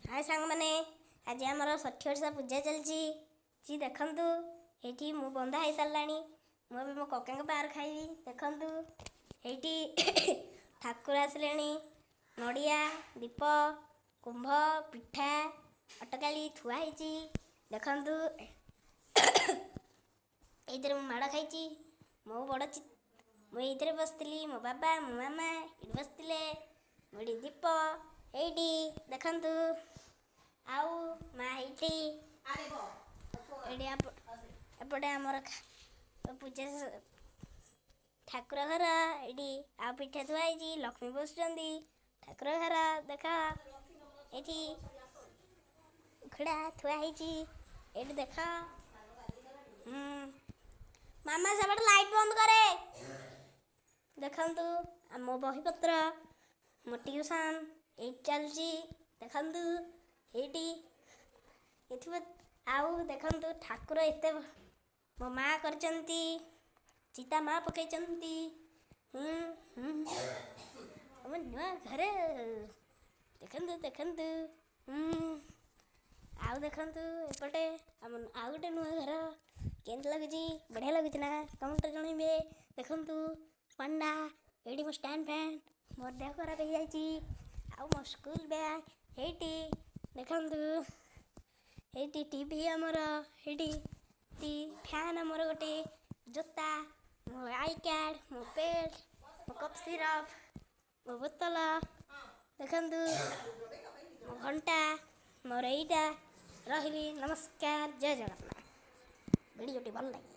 ହାଏ ସାଙ୍ଗମାନେ, ଆଜି ଆମର ଷଠି ଓଷା ପୂଜା ଚାଲିଛି। ଦେଖନ୍ତୁ, ଏଇଠି ମୁଁ ବନ୍ଧା ହେଇସାରିଲାଣି। ମୁଁ ଏବେ ମୋ କକାଙ୍କ ପାଖରେ ଖାଇବି। ଦେଖନ୍ତୁ, ଏଇଠି ଠାକୁର ଆସିଲେଣି। ନଡ଼ିଆ, ଦୀପ, କୁମ୍ଭ, ପିଠା, ଅଟକାଳି ଥୁଆ ହେଇଛି। ଦେଖନ୍ତୁ, ଏଇଥିରେ ମୁଁ ମାଡ଼ ଖାଇଛି। ମୋ ବଡ଼ ମୁଁ ଏଇଥିରେ ବସିଥିଲି। ମୋ ବାବା, ମୋ ମାମା ଏଇଠି ବସିଥିଲେ। ମୁଁ ଏଇଠି ଦୀପ ଏଇଠି ଦେଖନ୍ତୁ। ଆଉ ମା ଏଇଠି। ଏଇଠି ଏପଟେ ଆମର ପୂଜା ଠାକୁର ଘର ଏଇଠି। ଆଉ ପିଠା ଥୁଆ ହେଇଛି। ଲକ୍ଷ୍ମୀ ବସୁଛନ୍ତି। ଠାକୁର ଘର ଦେଖ। ଏଇଠି ଉଖୁଡ଼ା ଥୁଆ ହେଇଛି। ଏଇଠି ଦେଖ। ମାମା, ସେପଟେ ଲାଇଟ୍ ବନ୍ଦ କରେ। ଦେଖନ୍ତୁ, ଆମ ବହିପତ୍ର, ମୋ ଟିଉସନ୍ ଏଇଠି ଚାଲିଛି। ଦେଖନ୍ତୁ, ଏଇଠି ଏଥିବ। ଆଉ ଦେଖନ୍ତୁ, ଠାକୁର ଏତେ ମୋ ମା କରିଛନ୍ତି। ଚିତା ମା ପକେଇଛନ୍ତି। ହୁଁ ହୁଁ ଆମ ନୂଆ ଘରେ ଦେଖନ୍ତୁ, ଦେଖନ୍ତୁ। ଆଉ ଦେଖନ୍ତୁ, ଏପଟେ ଆମ ଆଉ ଗୋଟେ ନୂଆ ଘର କେମିତି ଲାଗୁଛି? ବଢ଼ିଆ ଲାଗୁଛି ନା? କମେଣ୍ଟରେ ଜଣେଇବେ। ଦେଖନ୍ତୁ, ପଣ୍ଡା ଏଇଠି, ମୋ ଷ୍ଟାଣ୍ଡ ଫ୍ୟାନ୍, ମୋର ଦେହ ଖରାପ ହେଇଯାଇଛି। ଆଉ ମୋ ସ୍କୁଲ ବ୍ୟାଗ୍ ଏଇଠି। ଦେଖନ୍ତୁ, ଏଇଠି ଟିଭି ଆମର, ଏଇଠି ଫ୍ୟାନ୍ ଆମର, ଗୋଟେ ଜୋତା, ମୋ I card, ମୋ ବେଲ୍ଟ, ମୋ କଫ୍ ସିରପ୍, ମୋ ବୋତଲ। ଦେଖନ୍ତୁ, ମୋ ଘଣ୍ଟା ମୋର ଏଇଟା। ରହିଲି, ନମସ୍କାର, ଜୟ ଜଗନ୍ନାଥ। ଭିଡ଼ିଓଟି ଭଲ ଲାଗେ।